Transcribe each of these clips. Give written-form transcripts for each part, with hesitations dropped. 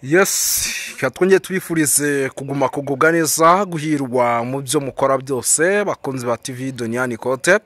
Yes, twongeye tubifurize kuguma kugubwa neza, guhirwa mu byo mukora byose, bakunzi ba TV Duniani Kote.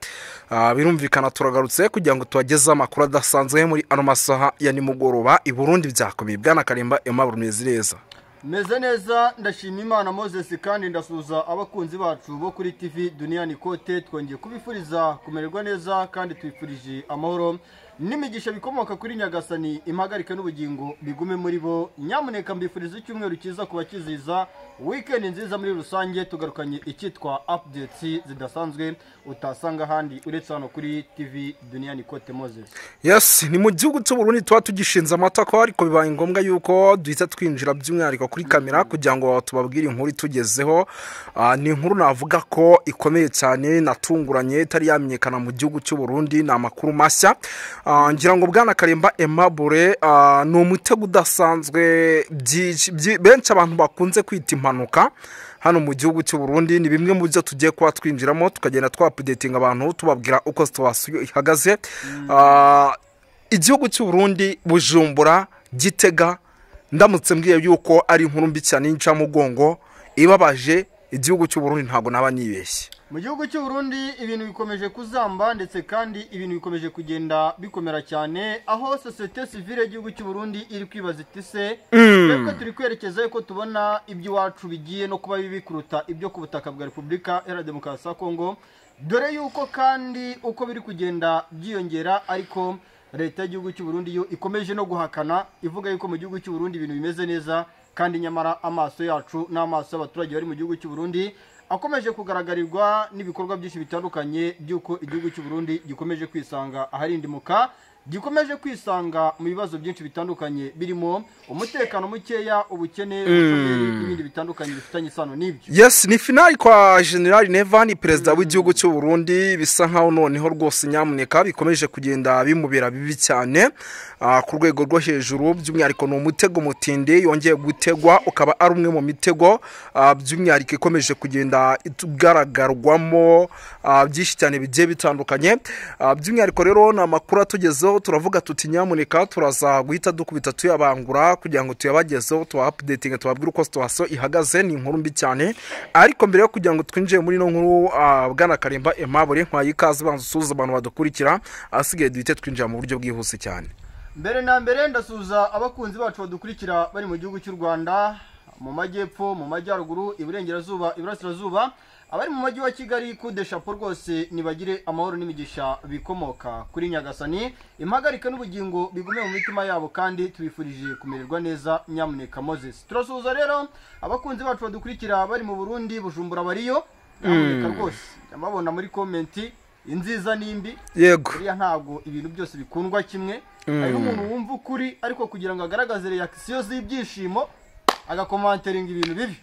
Birumvikana turagarutse kugira ngo tubageze amakuru adasanzwe muri ano masaha ya nimugoroba. I Burundi byakomeye. Bwana Karimba Aimable, meze neza? Meze neza, ndashima Imana Moses, kandi ndasuhuza abakunzi bacu bo kuri TV Duniani Kote. Twongeye kubifuriza kumererwa neza kandi twifurije amahoro n'imigisha bikomoka kuri Nyagasani, impagarike n'ubugingo bigume muri bo. Nyamuneka mbifuriza icyumweru cyiza kubakiziza, weekend nziza muri rusange. Tugarukanye icyitwa updates zidasanzwe utasanga ahandi uretse hano kuri TV Duniani Kote, Moses. Yes, ni mu gihugu cy'u Burundi tuba tugishinze amatako, ariko bibaye ngombwa yuko duhita twinjira by'umwihariko kuri kamera kugira ngo tubabwire inkuru itugezeho. Ni inkuru navuga ko ikomeye cyane, natunguranye, itari yamenyekana mu gihugu cy'u Burundi, ni amakuru mashya. Ngira ngo Bwana Karimba Aimable, ni umutego udasanzwe benshi abantu bakunze kwita impanuka hano mu gihugu cy'u Burundi. Ni bimwe mu byo tugiye kuba twinjiramo, tukagenda twaupdatinga abantu, tubabwira uko situation ihagaze. Igihugu cy'u Burundi, Bujumbura, Gitega, ndamutse mbwiye yuko ari inkuru mbi cyane y'incamugongo ibabaje igihugu cy'u Burundi, ntabwo naba nibeshye. Mu gihugu cy'u Burundi ibintu bikomeje kuzamba, ndetse kandi ibintu bikomeje kugenda bikomera cyane, aho société civile y'igihugu cy'u Burundi iri kwibaza iti: "Se twebwe turi kwerekeza yuko tubona iby'iwacu bigiye no kuba bibi kuruta ibyo ku butaka bwa Repubulika Iharanira Demokarasi ya Kongo?" Dore yuko kandi uko biri kugenda byiyongera, ariko leta y'igihugu cy'u Burundi yo ikomeje no guhakana, ivuga yuko mu gihugu cy'u Burundi ibintu bimeze neza, kandi nyamara amaso yacu n'amaso y'abaturage bari mu gihugu cy'u Burundi akomeje kugaragarirwa n'ibikorwa byinshi bitandukanye by'uko igihugu cy'u Burundi gikomeje kwisanga aharindimuka, gikomeje kwisanga mu bibazo byinshi bitandukanye birimo umutekano mukeya, ubukene, ubushomeri n'ibindi bitandukanye bifitanye isano n'ibyo. Yes, ni finale kwa General Neva, ni perezida w'igihugu cy'u Burundi. Bisa nkaho noneho rwose nyamuneka bikomeje kugenda bimubera bibi cyane ku rwego rwo hejuru. By'umwihariko ni umutego mutindi yongeye gutegwa, ukaba ari umwe mu mitego by'umwihariko ikomeje kugenda igaragarwamo byinshi cyane bigiye bitandukanye. By'umwihariko rero ni amakuru atugezeho, turavuga tuti nyamuneka turaza guhita dukubita tuyabangura kugira ngo tuyabagezeho, tuba updating, tubabwire uko situation ihagaze. Ni inkuru mbi cyane, ariko mbere yo kugira ngo twinjire muri ino nkuru, Bwana Karimba Aimable, nkwaye ikaze, banza usuhuze abantu badukurikira, ahasigaye duhite twinjira mu buryo bwihuse cyane. Mbere na mbere ndasuhuza abakunzi bacu badukurikira bari mu gihugu cy'u Rwanda, mu majyepfo, mu majyaruguru, iburengerazuba, iburasirazuba, abari mu mujyi wa Kigali. Kude shapo rwose, nibagire amahoro n'imigisha bikomoka kuri Nyagasani, impagarike n'ubugingo bigume mu mitima yabo, kandi tubifurije kumererwa neza. Nyamuneka Moses, turasuhuza rero abakunzi bacu badukurikira bari mu Burundi, Bujumbura bariyo. Nyamuneka rwose ndababona muri comment, inziza n'imbi. Buriya ntabwo ibintu byose bikundwa kimwe. Hari n'umuntu wumva ukuri, ariko kugira ngo agaragaze reaction z'ibyishimo agakomanteringa ibintu bibi.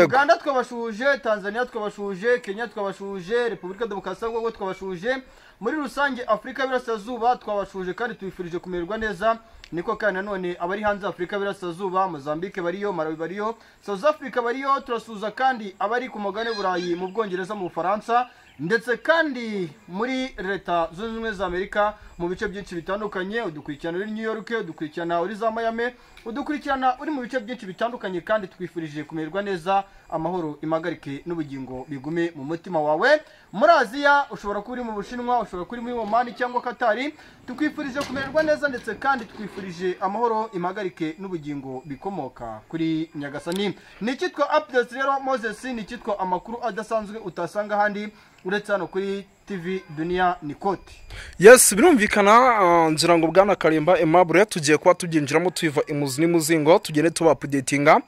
Uganda twabashuhuje, Tanzania twabashuhuje, Kenya twabashuhuje, Repubulika Demokarasi ya Kongo twabashuhuje, muri rusange Afurika y'Iburasirazuba twabashuhuje kandi tubifurije kumererwa neza. Niko kandi nanone abari hanze Afurika y'Iburasirazuba, Mozambique bariyo, Malawi bariyo, South Africa bariyo. Turasuhuza kandi abari ku mugabane w'Uburayi, mu Bwongereza, mu Bufaransa, ndetse kandi muri Leta Zunze Ubumwe za Amerika mu bice byinshi bitandukanye. Udukurikirana uri New York, udukurikirana uri za Miami, udukurikirana uri mu bice byinshi bitandukanye, kandi twifurije kumererwa neza, amahoro, impagarike n'ubugingo bigume mu mutima wawe. Muri Aziya ushobora kuba uri mu Bushinwa, ushobora kuba uri muri Omani cyangwa Katari, tukwifurije kumererwa neza, ndetse kandi twifurije amahoro, impagarike n'ubugingo bikomoka kuri Nyagasani. Ni icyitwa updates rero Moses, ni icyitwa amakuru adasanzwe utasanga ahandi uretse hano kuri TV Dunia Nikoti. Yes, birumvikana, ngira ngo Bwana Karimba Aimable, tugiye kuba tubyinjiramo tuyiva imuzi n'imuzingo, tugende tuba updatinga,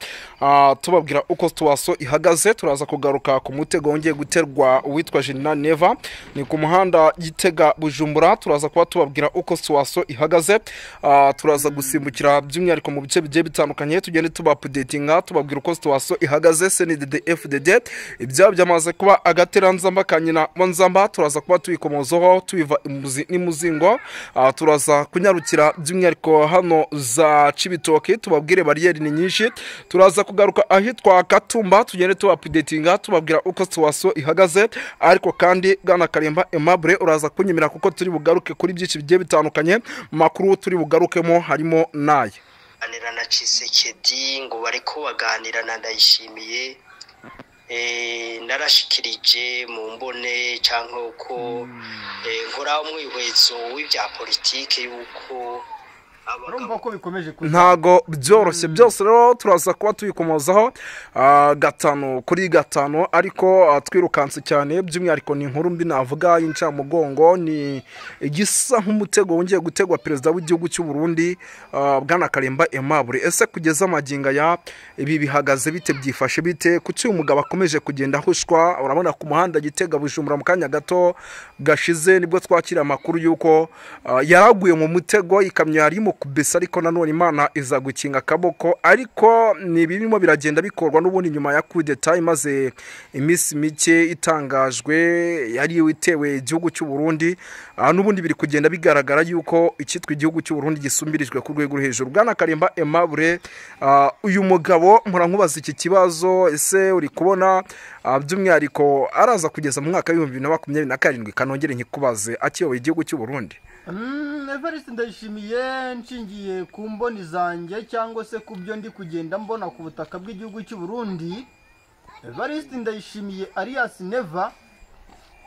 tubabwira uko situation ihagaze. Turaza kugaruka ku mutego wongeye guterwa uwitwa General Neva, ni ku muhanda Gitega Bujumbura. Turaza kuba tubabwira uko situation ihagaze. Turaza gusimbukira by'umwihariko mu bice bigiye bitandukanye, tugende tuba updatinga, tubabwira uko situation ihagaze. CNDD FDD ibyabo byamaze kuba agateranzamba ka nyina wa nzamba, turaza kuba tubikomozaho tubiva imuzi n'imuzingo. Turaza kunyarukira by'umwihariko hano za Cibitoke, tubabwire bariyeri ni nyinshi. Turaza kugaruka ahitwa Katumba, tugende tuba updatinga, tubabwira uko situation ihagaze. Ariko kandi Bwana Karimba Aimable, uraza kunyemera kuko turi bugaruke kuri byinshi bigiye bitandukanye. Mu makuru turi bugarukemo harimo n'aya Baganira na Tshisekedi, ngo bariko baganira na Ndayishimiye. Narashikirije mu mbone cyangwa uko nkora umwihwezo w'ibya politike yuko Urumva ko bikomeje kuza. Ntago byoroshye byose rero, turaza kuba tubikomozaho 5 kuri 5, ariko twirukanse cyane. By'umwihariko ni inkuru mbi navuga y'incamugongo, ni igisa nk'umutego wongeye gutegwa perezida w'igihugu cy'u Burundi, bwana Karimba Aimable. Ese kugeza amagingo aya ibi bihagaze bite, byifashe bite? Kuki uyu mugabo akomeje kugenda ahushwa? Urabona ku muhanda Gitega Bujumbura, mu kanya gato gashize nibwo twakira amakuru y'uko yaraguye mu mutego, ikamyo yari imukubise, ariko nanone Imana iza gukinga akaboko. Ariko ni ibirimo biragenda bikorwa n'ubundi nyuma ya kudeta imaze iminsi mike itangajwe yari itewe igihugu cy'u Burundi. N'ubundi biri kugenda bigaragara yuko icyitwa igihugu cy'u Burundi gisumbirijwe ku rwego rwo hejuru. Bwana Karimba Aimable, uyu mugabo mpora nkubaza iki kibazo: ese uri kubona by'umwihariko araza kugeza mu mwaka wa 2027, kanongere nkikubaze, akiyoboye igihugu cy'u Burundi? Evariste Ndayishimiye, nshingiye ku mboni zanjye cyangwa se ku byo ndi kugenda mbona ku butaka bw'igihugu cy'u Burundi, Evariste Ndayishimiye alias Neva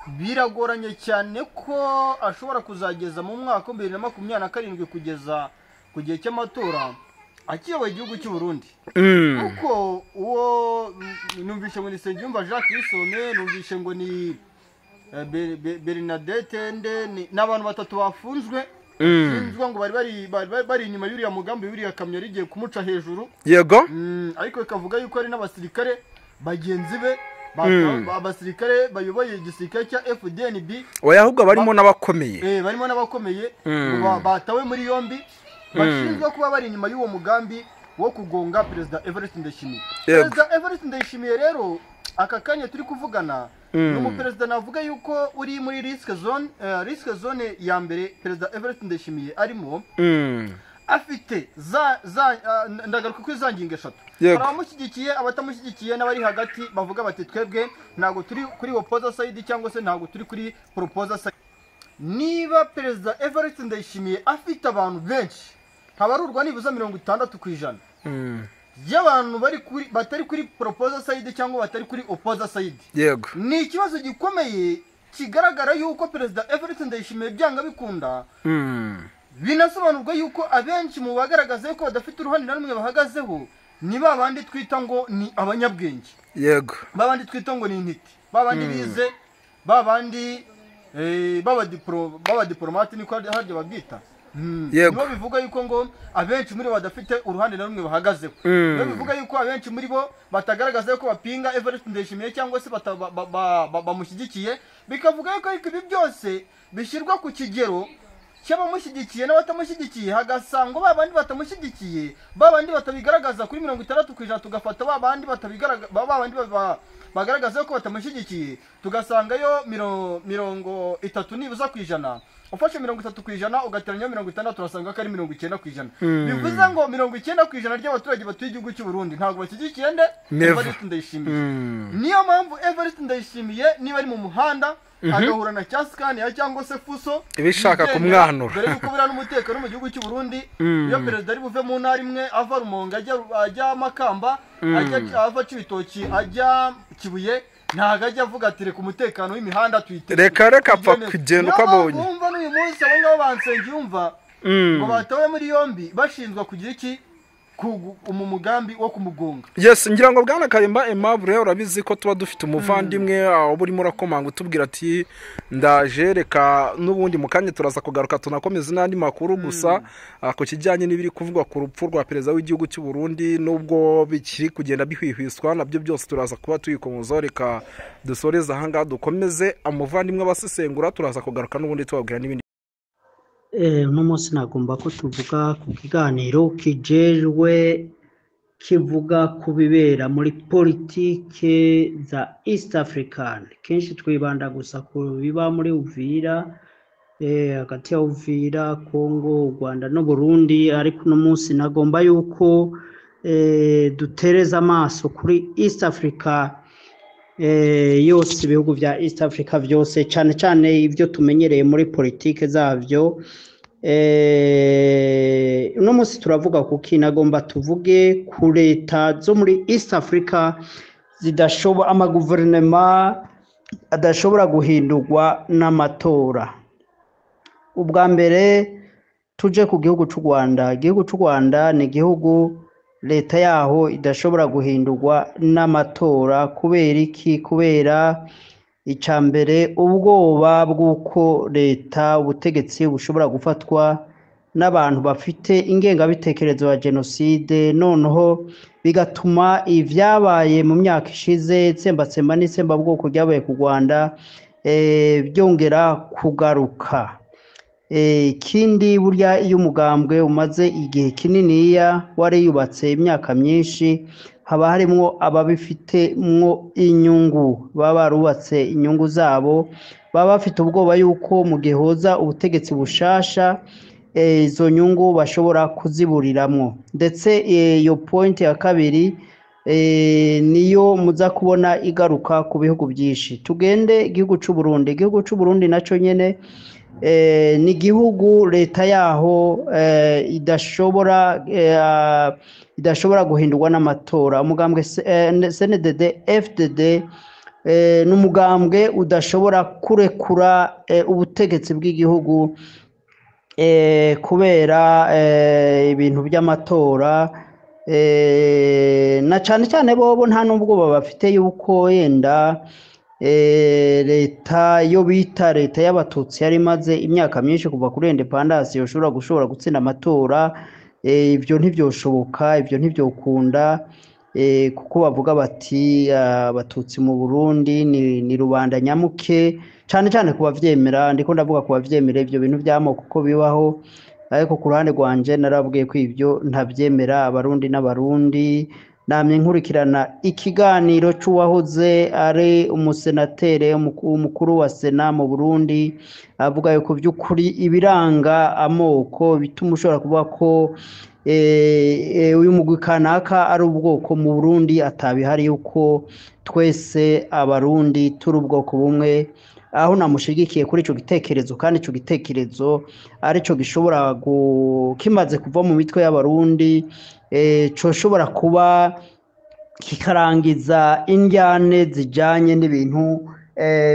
biragoranye cyane ko ashobora kuzageza mu mwaka wa 2027 kugeza ku gihe cy'amatora akiyoboye igihugu cy'u Burundi. Kuko uwo numvishe ngo ni Nsengiyumva Jacques Yisome, numvishe ngo ni Bernadette nde, ni abantu batatu bafunzwe, bashinjwa ngo bari inyuma y'uriya mugambi w'uriya kamyo yari igiye kumuca hejuru. Ariko bikavuga yuko ari n'abasirikare bagenzi be, abasirikare bayoboye igisirikare cya FDNB. Oya, ahubwo barimo n'abakomeye. Barimo n'abakomeye ngo batawe muri yombi, bashinjwa kuba bari inyuma y'uwo mugambi wo kugonga Perezida Evariste Ndayishimiye. Perezida Evariste Ndayishimiye rero aka kanya turi kuvugana ni umuperezida navuga yuko uri muri risk zone. Risk zone ya mbere Perezida Evariste Ndayishimiye arimo, afite za za ndagaruka kuri za ngingo eshatu. Hari abamushyigikiye, abatamushyigikiye n'abari hagati bavuga bati: "Twebwe ntabwo turi kuri opposer side cyangwa se ntabwo turi kuri proposer side." Niba Perezida Evariste Ndayishimiye afite abantu benshi habarurwa nibuza 60% y'abantu bari kuri batari kuri proposer side cyangwa batari kuri opposer side, ni ikibazo gikomeye kigaragara yuko Perezida Evariste Ndayishimiye byanga bikunda, binasobanurwa yuko abenshi mu bagaragaza yuko badafite uruhande na rumwe bahagazeho ni ba bandi twita ngo ni abanyabwenge, ba bandi twita ngo ni intiti, ba bandi bize, ba bandi b'abadiporomate, niko harya babyita. Nibo bivuga yuko ngo abenshi muri bo badafite uruhande na rumwe bahagazeho. Nibo bivuga yuko abenshi muri bo batagaragaza yuko bapinga Evariste Ndayishimiye cyangwa se bamushyigikiye. Bikavuga yuko ariko ibi byose bishyirwa ku kigero cy'abamushyigikiye n'abatamushyigikiye, hagasangwa ba bandi batamushyigikiye, ba bandi batabigaragaza kuri 60%, tugafata ba bandi batabigaragaza, ba bandi bagaragaza ko batamushyigikiye, tugasangayo 30 nibuza. Ufashe 30% ugateranyaho 60, urasanga ko ari 90%. Bivuze ngo 90% ry'abaturage batuye igihugu cy'u Burundi ntabwo bashyigikiye nde? Neva. Evariste Ndayishimiye. Niyo mpamvu Evariste Ndayishimiye niba ari mu muhanda agahura na cyasikaniya cyangwa se fuso Ibishaka yigendera, kumwanura. dore yuko buriya n'umutekano mu gihugu cy'u Burundi, iyo perezida ari buve mu ntara imwe ava Rumonge ajya Makamba, ajya ava Cibitoki ajya Kibuye, ntabwo ajya avuga ati: "Reka umutekano w'imihanda tuyite." Reka reka, apfa kugenda uko abonye. Niyo mpamvu wumva n'uyu munsi abo ngabo ba Nsengiyumva ngo batawe muri yombi bashinjwa kugira iki, mu mugambi wo kumugonga. Yes, ngira ngo bwana Karimba Aimable, urabizi ko tuba dufite umuvandimwe aho urimo urakomanga utubwira ati: "Ndaje." Reka n'ubundi mu kanya turaza kugaruka tunakomeza n'andi makuru gusa ku kijyanye n'ibiri kuvugwa ku rupfu rwa perezida w'igihugu cy'u Burundi, nubwo bikiri kugenda bihwihwiswa, nabyo byose turaza kuba tuyikomozaho. Reka dusoreze ahangaha, dukomeze umuvandimwe abasesengura, turaza kugaruka n'ubundi tubabwira n'ibindi. Uno munsi nagomba ko tuvuga ku kiganiro kijejwe kivuga ku bibera muri politike za East African. Kenshi twibanda gusa ku biba muri Uvira, hagati ya Uvira, Congo, u Rwanda no Burundi, ariko uno munsi nagomba yuko dutereza amaso kuri East Africa yose, ibihugu vya East Africa vyose, cane cane ibyo tumenyereye muri politike zavyo. Uno munsi turavuga kuki? Nagomba tuvuge ku leta zo muri East Africa zidashobora, amaguverinema adashobora guhindurwa n'amatora. Ubwa mbere tuje ku gihugu c'u Rwanda. Igihugu c'u Rwanda ni igihugu leta yaho idashobora guhindurwa n'amatora. Kubera iki? Kubera ica mbere, ubwoba bw'uko leta, ubutegetsi bushobora gufatwa n'abantu bafite ingengabitekerezo ya jenoside, noneho bigatuma ivyabaye mu myaka ishize, itsembatsemba n'itsembabwoko ryabaye ku Rwanda, byongera kugaruka. Ikindi, burya iyo umugambwe umaze igihe kininiya wariyubatse imyaka myinshi, haba harimwo ababifitemwo inyungu, baba barubatse inyungu zabo, baba bafite ubwoba yuko mu gihe hoza ubutegetsi bushasha, izo nyungu bashobora kuziburiramwo. Ndetse iyo point ya kabiri niyo muza kubona igaruka ku bihugu byinshi. Tugende igihugu c'u Burundi. Igihugu c'u Burundi naco nyene ni igihugu leta yaho idashobora guhindurwa n'amatora. Umugambwe CNDD FDD ni umugambwe udashobora kurekura ubutegetsi bw'igihugu kubera ibintu by'amatora, na cane cane bobo nta n'ubwoba bafite yuko yenda leta yo bita leta y'abatutsi yari imaze imyaka myinshi kuva kuri independence yoshobora gushobora gutsinda amatora. Ibyo ntivyoshoboka, ibyo ntivyokunda, kuko bavuga bati abatutsi mu Burundi ni rubanda nyamuke, cane cane ku bavyemera. Ndiko ndavuga ku bavyemera ivyo bintu vy'amoko ko bibaho, ariko ku ruhande rwanje narabwiye ko ivyo ntavyemera. Abarundi n'abarundi, namye nkurikirana ikiganiro c'uwahoze ari umusenatere, umukuru wa sena mu Burundi, avuga yuko vy'ukuri ibiranga amoko bituma ushobora kuvuga ko uyu mugwi kanaka ari ubwoko mu Burundi atabihari, yuko twese abarundi turi ubwoko bumwe. Aho namushigikiye kuri ico gitekerezo, kandi ico gitekerezo arico gishobora kimaze kuva mu mitwe y'abarundi, coshobora kuba kikarangiza indyane zijanye n'ibintu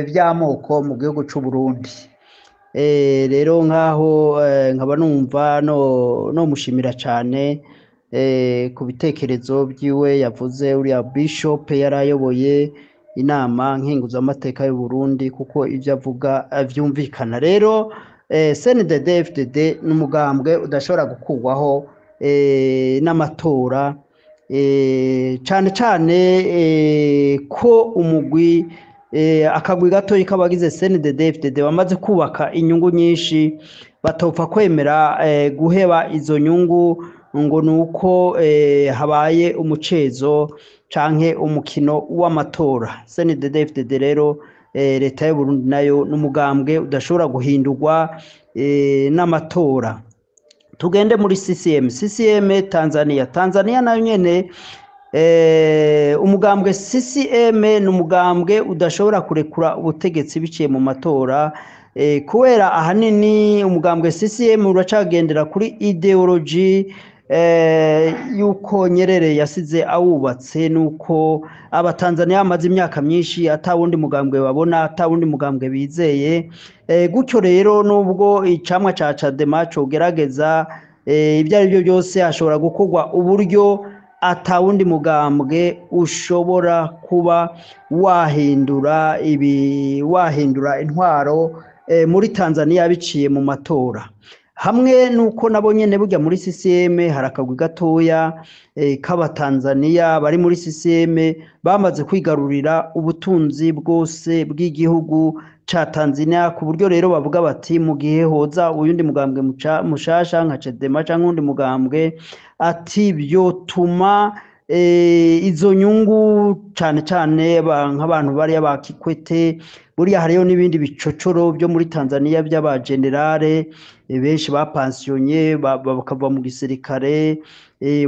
vy'amoko mu gihugu c'u Burundi. Rero nkaho nkaba numva no mushimira cane ku bitekerezo vyiwe yavuze, uriya bishop yarayoboye inama nkenguzamateka y'u Burundi, kuko ivyo avuga vyumvikana. Rero CNDD FDD ni umugambwe udashobora gukurwaho n'amatora, cane cane ko umugwi, akagwi gatoyi k'abagize CNDD FDD bamaze kubaka inyungu nyinshi, batopfa kwemera guheba izo nyungu ngo nuko habaye umucezo canke umukino w'amatora. CNDD FDD rero, leta y'u Burundi nayo n'umugambwe udashobora guhindurwa n'amatora. Tugende muri CCM. CCM Tanzania. Tanzania nayo nyene, umugambwe CCM ni umugambwe udashobora kurekura ubutegetsi biciye mu matora, kubera ahanini umugambwe CCM uracagendera kuri ideology yuko Nyerere yasize awubatse, nuko abatanzania bamaze imyaka myinshi ata wundi mugambwe babona, ata wundi mugambwe bizeye. Gutyo rero nubwo icamwa ca Chadema cogerageza, ibyo ari byo byose hashobora gukorwa uburyo ata wundi mugambwe ushobora kuba wahindura ibi, wahindura intwaro muri Tanzania biciye mu matora. Hamwe nuko nabo nyene burya muri CCM hari akagwi gatoya k'abatanzania bari muri CCM bamaze kwigarurira ubutunzi bwose bw'igihugu ca Tanzania, ku buryo rero bavuga bati mu gihe hoza uyundi mugambwe mushasha nka Chadema canke uwundi mugambwe, ati byotuma izo nyungu, cane cane nk'abantu bariya ba Kikwete. Buriya hariyo n'ibindi bicocoro byo muri Tanzania by'abagenerale benshi bapansiyonye bakava mu gisirikare,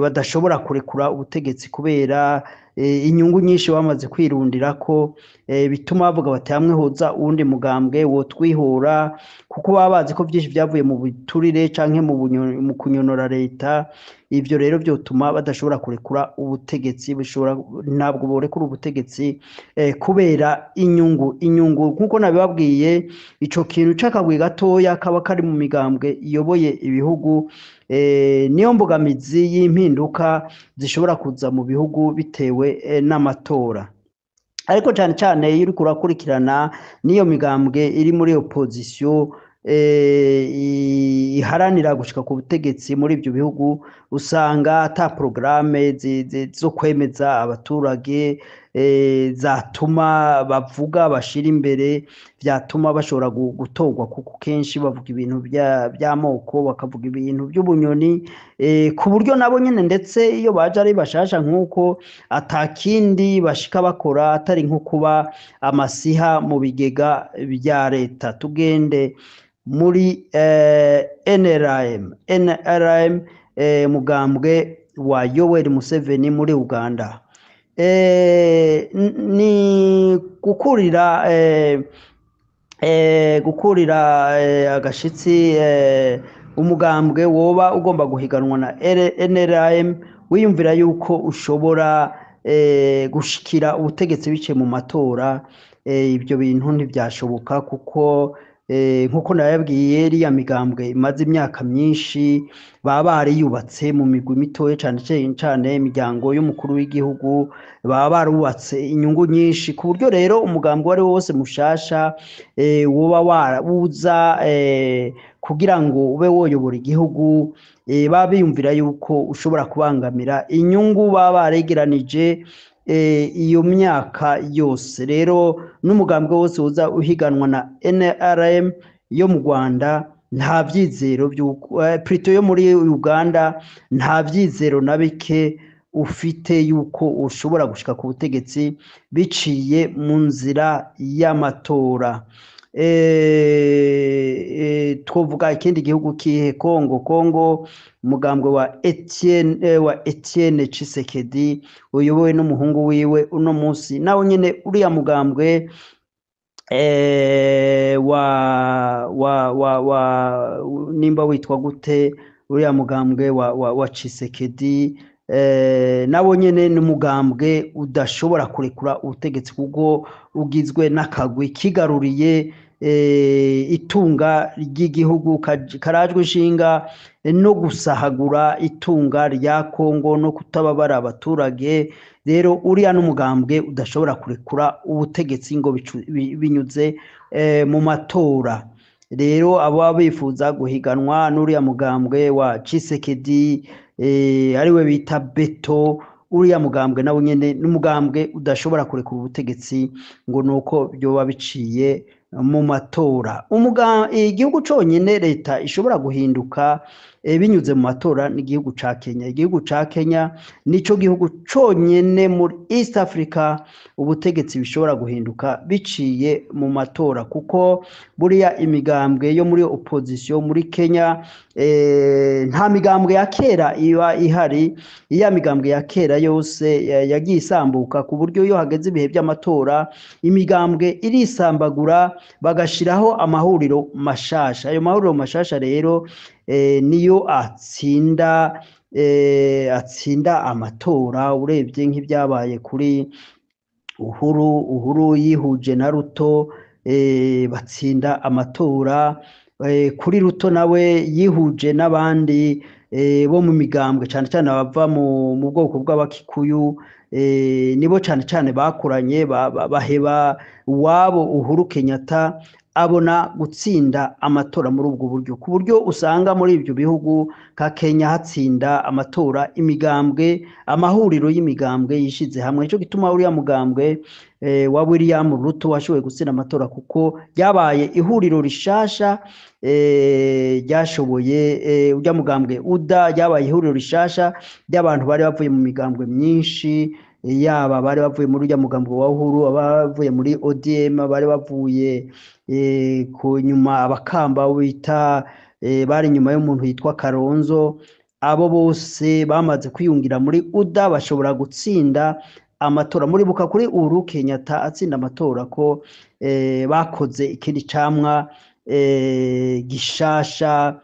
badashobora kurekura ubutegetsi kubera inyungu nyinshi bamaze kwirundira ko bituma bavuga bati hamwe hoza uwundi mugambwe wotwihora, kuko baba bazi ko byinshi byavuye mu biturire canke mu kunyonora leta. Ivyo rero vyotuma badashobora kurekura ubutegetsi, bishobora ntabwo borekura ubutegetsi kubera inyungu nkuko nabibabwiye. Ico kintu c'akagwi gatoya kaba kari mu migambwe iyoboye ibihugu niyo mbogamizi y'impinduka zishobora kuza mu bihugu bitewe n'amatora. Ariko cyane cyane iyo uriko urakurikirana n'iyo migambwe iri muri opposition iharanira gushika ku butegetsi muri ibyo bihugu, usanga ata porogaramu zo kwemeza abaturage zatuma bavuga bashira imbere byatuma bashobora gutorwa, kuko kenshi bavuga ibintu by'amoko, bakavuga ibintu by'ubunyoni, ku buryo nabo nyine ndetse iyo baje ari bashasha nk'uko atakindi bashika bakora atari nko kuba amasiha mu bigega bya leta. Tugende muri NRM, mugambwe wa Yoweri Museveni muri Uganda. Ni gukurira agashitsi umugambwe woba ugomba guhiganwa na NRM, wiyumvira yuko ushobora gushikira ubutegetsi biciye mu matora. Ibyo bintu ntibyashoboka kuko nkuko nababwiye, iriya migambwe imaze imyaka myinshi baba bariyubatse mu migwi mitoya, cane cane imiryango y'umukuru w'igihugu, baba barubatse inyungu nyinshi, ku buryo rero umugambwe uwo ari wo wose mushasha woba wuza kugira ngo ube woyobora igihugu, baba biyumvira yuko ushobora kubangamira inyungu baba baregeranije iyo myaka yose. Rero n'umugambwe wose uza uhiganwa na NRM yo mu Rwanda nta vyizero vy'uko, plutôt yo muri Uganda, nta vyizero na bike ufite yuko ushobora gushika ku butegetsi biciye mu nzira y'amatora. Twovuga ikindi gihugu kihe? Kongo, umugambwe wa Etienne Tshisekedi uyobowe n'umuhungu wiwe uno munsi, nawe nyene uriya mugambwe wa wa wa wa nimba witwa gute, uriya mugambwe wa Tshisekedi, nawo nyene ni umugambwe udashobora kurekura ubutegetsi, kuko ugizwe n'akagwi kigaruriye itunga ry'igihugu, karajwe ishinga no gusahagura itunga rya Kongo no kutababara abaturage. Rero uriya n'umugambwe udashobora kurekura ubutegetsi ngo binyuze mu matora. Rero abo bifuza guhiganwa n'uriya mugambwe wa Tshisekedi, ariwe bita Beto, uriya mugambwe nawo nyene n'umugambwe udashobora kurekura ubutegetsi ngo nuko byoba biciye mu matora. Igihugu conyene leta ishobora guhinduka binyuze mu matora ni igihugu ca Kenya. Igihugu ca Kenya nico gihugu conyene muri East Africa ubutegetsi bishobora guhinduka biciye mu matora, kuko buriya imigambwe yo muri opposition muri Kenya, nta migambwe ya kera iba ihari. Iya migambwe ya kera yose yagiye isambuka, ku buryo iyo hageze ibihe by'amatora imigambwe irisambagura, bagashiraho amahuriro mashasha. Ayo mahuriro mashasha rero niyo atsinda amatora. Urebye nk'ibyabaye kuri Uhuru, Uhuru yihuje na Ruto, batsinda amatora. Kuri Ruto nawe yihuje n'abandi bo mu migambwe, cane cane abava mu bwoko bw'Abakikuyu, nibo cane cane bakoranye, baheba uwabo Uhuru Kenyatta, abona gutsinda amatora muri ubwo buryo, ku buryo usanga muri ibyo bihugu ka Kenya hatsinda amatora imigambwe, amahuriro y'imigambwe yishize hamwe. Nico gituma uriya mugambwe wa William Ruto washoboye gutsinda amatora, kuko ryabaye ihuriro rishasha ryashoboye urya mugambwe UDA, ryabaye ihuriro rishasha ry'abantu bari bavuye mu migambwe myinshi, yaba bari bavuye muri urya mugambwe wa Uhuru, abavuye muri ODM, bari bavuye ku nyuma abakamba bita bari inyuma y'umuntu yitwa Karonzo. Abo bose bamaze kwiyungira muri UDA bashobora gutsinda. amatora. Muribuka kuri Uhuru Kenyatta atsinda amatora ko bakoze ikindi camwa gishasha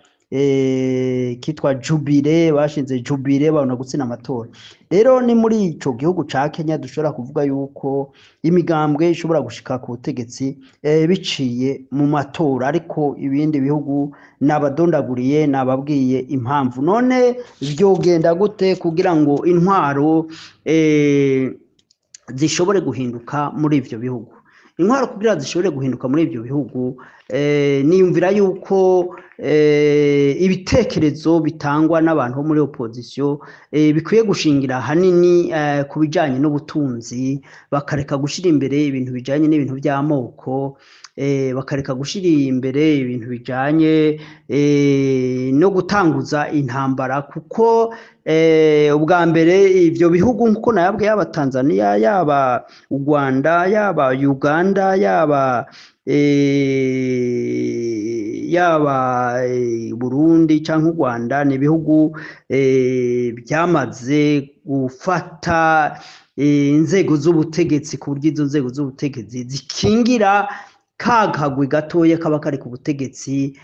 kitwa Jubilee, bashinze Jubilee babona gutsinda amatora. Rero ni muri ico gihugu ca Kenya dushobora kuvuga yuko imigambwe ishobora gushika ku butegetsi biciye mu matora, ariko ibindi bihugu nabadondaguriye, nababwiye impamvu. None vyogenda gute kugira ngo intwaro zishobore guhinduka muri ivyo bihugu? Intwaro kugira zishobore guhinduka muri ivyo bihugu, niyumvira yuko ibitekerezo bitangwa n'abantu bo muri opposition bikwiye gushingira ahanini ku bijanye n'ubutunzi, bakareka gushira imbere ibintu bijanye n'ibintu by'amoko, bakareka gushira imbere ibintu bijanye no gutanguza intambara, kuko ubwa mbere ivyo bihugu nkuko nayabwiye, yaba Tanzania, yaba u Rwanda, yaba Uganda, yaba Burundi canke u Rwanda, ni ibihugu byamaze gufata inzego z'ubutegetsi ku buryo izo nzego z'ubutegetsi zikingira ka kagwi gatoya kaba kari ku butegetsi,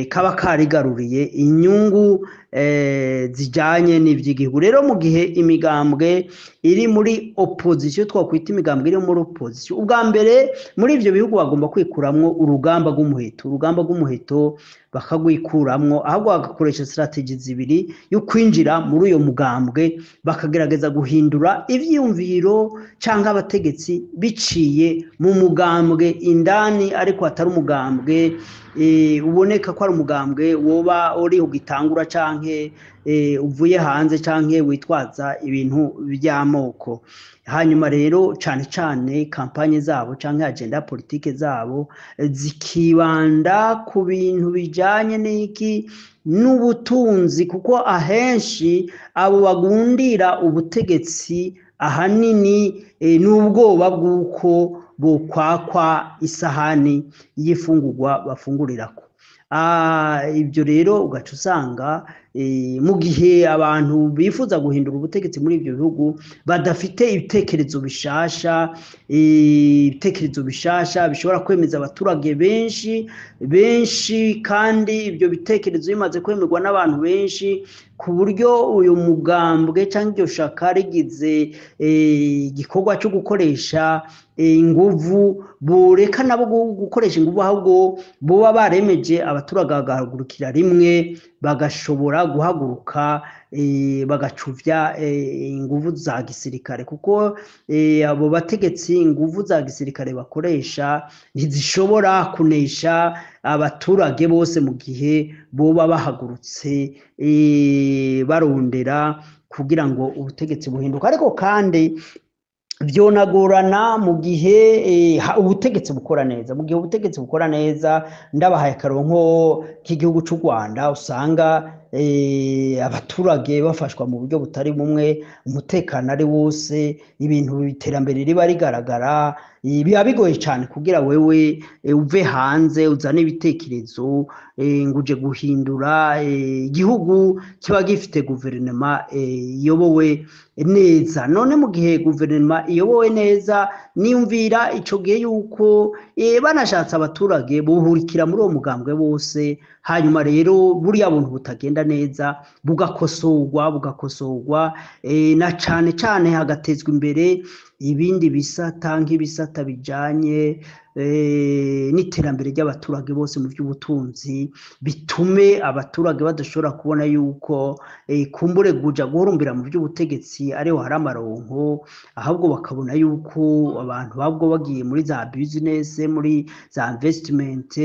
kaba karigaruriye inyungu zijanye n'ivy'igihugu. Rero mu gihe imigambwe iri muri opposition, twakwita imigambwe iri muri opposition, ubwa mbere muri ivyo bihugu bagomba kwikuramwo urugamba rw'umuheto, urugamba rw'umuheto bakagwikuramwo, ahubwo bagakoresha strategy zibiri yo kwinjira muri uyo mugambwe, bakagerageza guhindura ivyiyumviro canke abategetsi biciye mu mugambwe indani, ariko atari umugambwe uboneka ko ari umugambwe woba uri ugitangura canke uvuye hanze canke witwaza ibintu by'amoko. Hanyuma rero cane cane kampanye zabo canke agenda politike zabo zikibanda ku bintu bijanye n'iki? N'ubutunzi, kuko ahenshi abo bagundira ubutegetsi ahanini n'ubwoba bw'uko bokwakwa isahani y'ifungurwa bafungurirako. Ibyo rero ugaca usanga mu gihe abantu bifuza guhindura ubutegetsi muri ibyo bihugu badafite ibitekerezo bishasha, ibitekerezo bishasha bishobora kwemeza abaturage benshi benshi, kandi ibyo bitekerezo bimaze kwemerwa n'abantu benshi ku buryo uyu mugambwe cyangwa iryo shaka rigize igikorwa cyo gukoresha inguvu, boreka nabo gukoresha inguvu, ahubwo boba baremeje abaturage bagahagurukira rimwe, bagashobora guhaguruka bagacuvya inguvu za gisirikare, kuko abo bategetsi inguvu za gisirikare bakoresha ntizishobora kunesha abaturage bose mu gihe boba bahagurutse barondera kugira ngo ubutegetsi buhinduke. Ariko kandi vyonagorana mu gihe ubutegetsi bukora neza. Mu gihe ubutegetsi bukora neza, ndabahaye akaronko k'igihugu c'u Rwanda, usanga abaturage bafashwa mu buryo butari bumwe, umutekano ari wose, ibintu iterambere riba rigaragara, biba bigoye cyane kugira wewe uve hanze uzane ibitekerezo ngo uje guhindura igihugu kiba gifite guverinoma iyobowe neza. None mu gihe guverinoma iyobowe neza, niyumvira ico gihe yuko banashatse abaturage buhurikira muri uwo mugambwe bose, hanyuma rero buriya buntu butagenda neza bugakosorwa, na cane cane hagatezwa imbere ibindi bisata nk'ibisata bijanye n'iterambere ry'abaturage bose mu by'ubutunzi, bitume abaturage badashobora kubona yuko kumbure kuja guhurumbira mu by'ubutegetsi ariho hari amaronko, ahubwo bakabona yuko abantu babwo bagiye muri za business, muri za investment,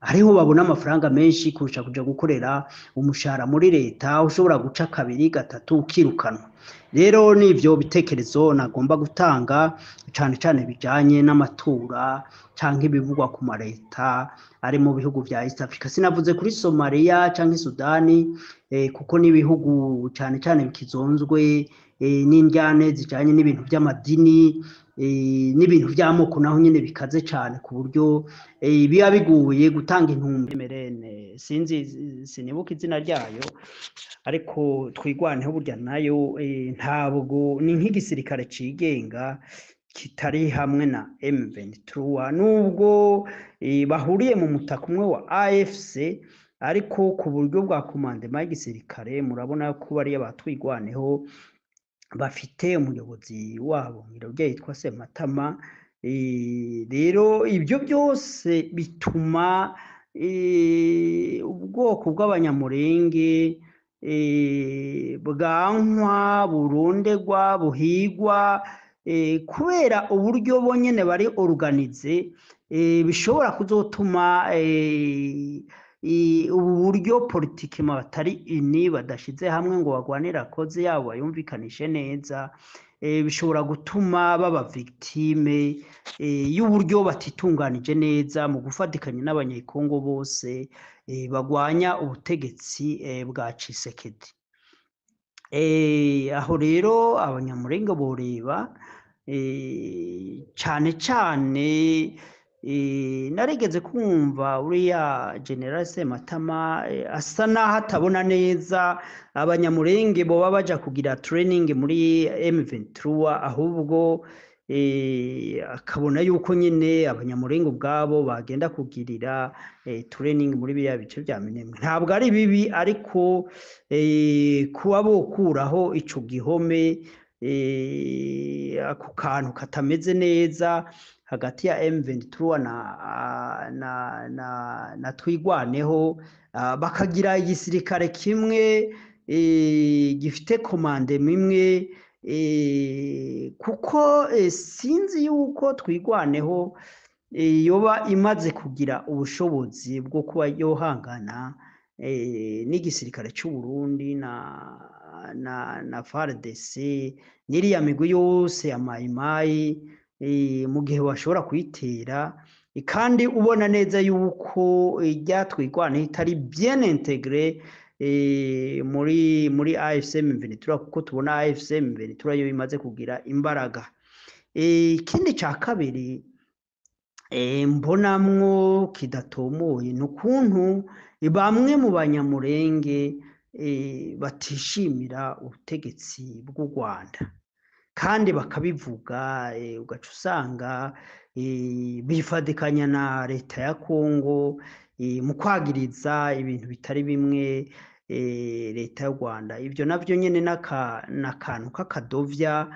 ariho babona amafaranga menshi kurusha kuja gukorera umushahara muri leta ushobora guca kabiri gatatu ukirukanwa. Rero nivyo bitekerezo nagomba gutanga cane cane bijanye n'amatora canke ibivugwa ku mareta ari mu bihugu vya East Africa. Sinavuze kuri Somalia canke Sudani, kuko n'ibihugu cane cane bikizonzwe n'indyane zijanye n'ibintu by'amadini, n'ibintu by'amoko naho nyene bikaze cane, ku buryo biba biguye gutanga intumbero. Sinzi, sinibuka izina ryayo, ariko Twigwaneho burya nayo ntabwo ni nk'igisirikare cigenga kitari hamwe na M23, nubwo bahuriye mu mutaka umwe wa AFC, ariko ku buryo bwa commandement y'igisirikare murabona ko bariya batwigwaneho bafite umuyobozi wabo ngirobye yitwa Sematama. Rero ibyo byose bituma ubwoko bw'Abanyamurenge bwankwa, burondegwa, buhigwa, kubera uburyo bonyene bari organisé, bishobora kuzotuma ubu buryo politiquement batari unis, badashize hamwe ngo bagwanire cause yabo, bayumvikanishe neza, bishobora gutuma baba victime y'uburyo batitunganije neza mu gufatikanya n'Abanyekongo bose bagwanya ubutegetsi bwa Tshisekedi. Aho rero Abanyamurenge boreba cane cane. Narigeze kumva uriya General Sematama asa naho atabona neza Abanyamurenge boba baja kugira training muri M23, ahubwo akabona yuko nyine Abanyamurenge ubwabo bagenda kugirira training muri biriya bice bya Minembwe. Ntabwo ari bibi, ariko kuba bokuraho ico gihome, ako kantu katameze neza hagati ya M23 na Twigwaneho, bakagira igisirikare kimwe gifite commandement imwe, kuko sinzi yuko Twigwaneho yoba imaze kugira ubushobozi bwo kuba yohangana n'igisirikare c'u Burundi na FARDC n'iriya migwi yose ya Mayimayi, mu gihe bashobora kuyitera, kandi ubona neza yuko irya Twigwaneho itari bien intégré muri AFC M23, kuko tubona AFC M23 yo imaze kugira imbaraga. Ikindi ca kabiri mbonamwo kidatomoye ni ukuntu bamwe mu Banyamurenge batishimira ubutegetsi bw'u Rwanda kandi bakabivuga, ugaca usanga bifadikanya na leta ya Kongo mu kwagiriza ibintu bitari bimwe leta y'u Rwanda. Ibyo navyo nyene n'akantu k'akadovya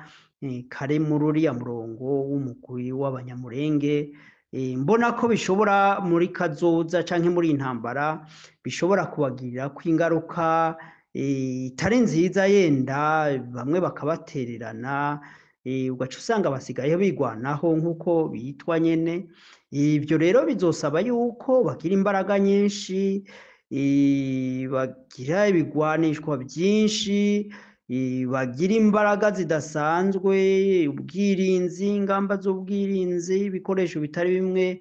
kari muri uriya murongo w'umugwi w'Abanyamurenge. Mbona ko bishobora muri kazoza canke muri iyi ntambara bishobora kubagirira ko ingaruka itari nziza, yenda bamwe bakabatererana, ugaca usanga basigaye bigwanaho nk'uko bitwa nyene. Ibyo rero bizosaba yuko bagira imbaraga nyinshi, bagira ibigwanishwa byinshi, bagira imbaraga zidasanzwe, ubwirinzi, ingamba z'ubwirinzi, ibikoresho bitari bimwe,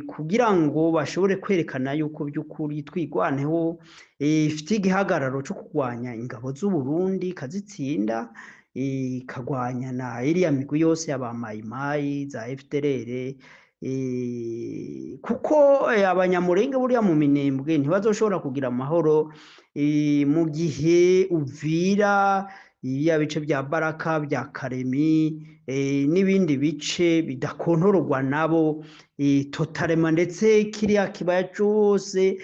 kugira ngo bashobore kwerekana yuko by'ukuri Twigwaneho ifite igihagararo cyo kurwanya ingabo z'u Burundi ikazitsinda, ikagwanya na iriya migwi yose y'aba Mayimayi za FDLR, kuko Abanyamurenge buriya mu Minembwe ntibazoshobora kugira amahoro mu gihe Uvira, ya bice bya Baraka, bya Karemi n'ibindi bice bidakontororwa nabo totalement, ndetse kiriya kibaya cose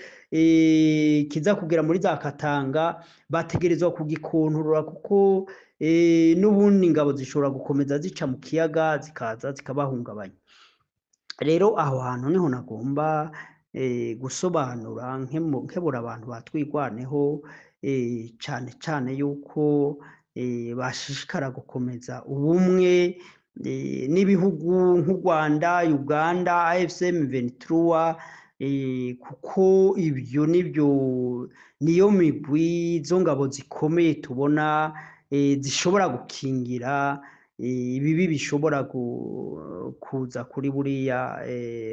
kiza kugera muri za Katanga bategerezwa kugikontorora, kuko n'ubundi ingabo zishobora gukomeza zica mu kiyaga zikaza zikabahungabanya. Rero aho hantu niho nagomba gusobanura, nkebura abantu batwigwaneho, cane cane yuko bashishikara gukomeza ubumwe n'ibihugu nk'u Rwanda, Uganda, AFC M23, kuko ibyo nibyo niyo migwi, izo ngabo zikomeye tubona zishobora gukingira ibibi bishobora kuza kuri buriya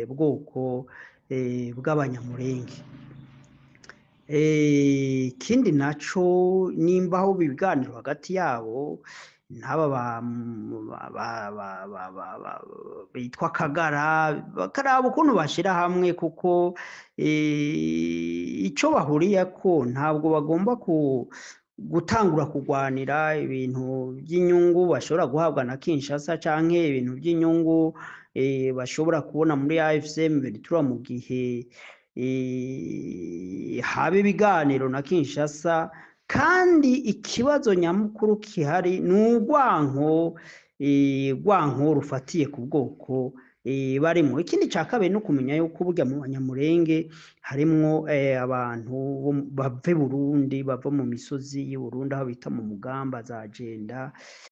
bwoko bw'Abanyamurenge. Ikindi naco, nimba aho ibiganiro hagati yabo n'aba bitwa Kagara, bakaraba ukuntu bashira hamwe, kuko ico bahuriyeko ntabwo bagomba gutangura kurwanira ibintu by'inyungu bashobora guhabwa na Kinshasa, canke ibintu by'inyungu bashobora kubona muri AFC M23 mu gihe haba ibiganiro na Kinshasa. Kandi ikibazo nyamukuru kihari ni urwanko, urwanko rufatiye ku bwoko barimo. Ikindi cya kabiri ni ukumenya yuko burya mu Banyamurenge harimwo abantu bava i Burundi, bava mu misozi y'i Burundi aho bita mu Mugamba za Jenda.